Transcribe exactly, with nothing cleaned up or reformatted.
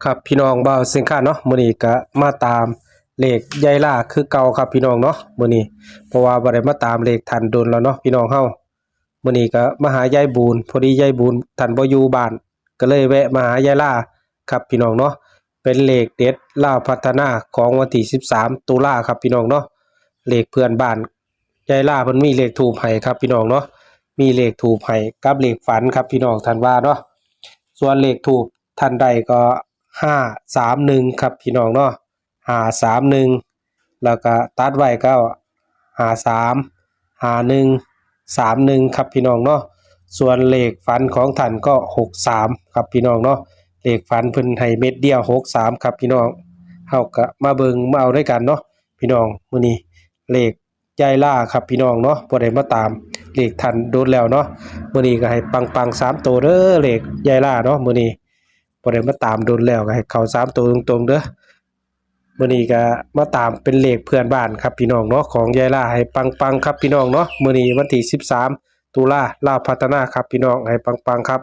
ครับพี่น้อง บ่าวเชียงคานเนาะ มื้อนี้ก็มาตามเลขยายลาคือเก่าครับพี่น้องเนาะ มื้อนี้ เพราะว่าบ่ได้มาตามเลขท่านโดนแล้วเนาะพี่น้องเฮา มื้อนี้ก็มาหายายบุญ พอดียายบุญท่านบ่อยู่บ้าน ก็เลยแวะมาหายายลาครับพี่น้องเนาะ เป็นเลขเด็ดลาวพัฒนาของวันที่สิบสามตุลาครับพี่น้องเนาะ เลขเพื่อนบ้านยายลาเพิ่นมีเลขธูปให้ครับพี่น้องเนาะ มีเลขธูปให้กับเลขฝันครับพี่น้อง ท่านว่าเนาะ ส่วนเลขธูปท่านได้ก็ห้าสามหนึ่งครับพี่น้องเนาะ ห้าสามหนึ่ง แล้วก็ตัดไว้ก็ห้าสาม ห้าหนึ่ง สามหนึ่งครับพี่น้องเนาะ ส่วนเลขฝันของท่านก็หกสามครับพี่น้องเนาะ เลขฝันเพิ่นให้เม็ดเดียวหกสามครับพี่น้อง เฮาก็มาเบิ่งมาเอาด้วยกันเนาะพี่น้อง มื้อนี้เลขยายลาครับพี่น้องเนาะ บ่ได้มาตามเลขท่านโดนแล้วเนาะ มื้อนี้ก็ให้ปังๆสามตัวเด้อ เลขยายลาเนาะ มื้อนี้บ่ได้มาตามโดนแล้ว ก็ให้เข้าสามตัวตรงๆเด้อ มื้อนี้ก็มาตามเป็นเลขเพื่อนบ้านครับพี่น้องเนาะ ของยายลา ให้ปังๆครับพี่น้องเนาะ มื้อนี้วันที่สิบสามตุลา ลาวพัฒนาครับพี่น้อง ให้ปังๆครับ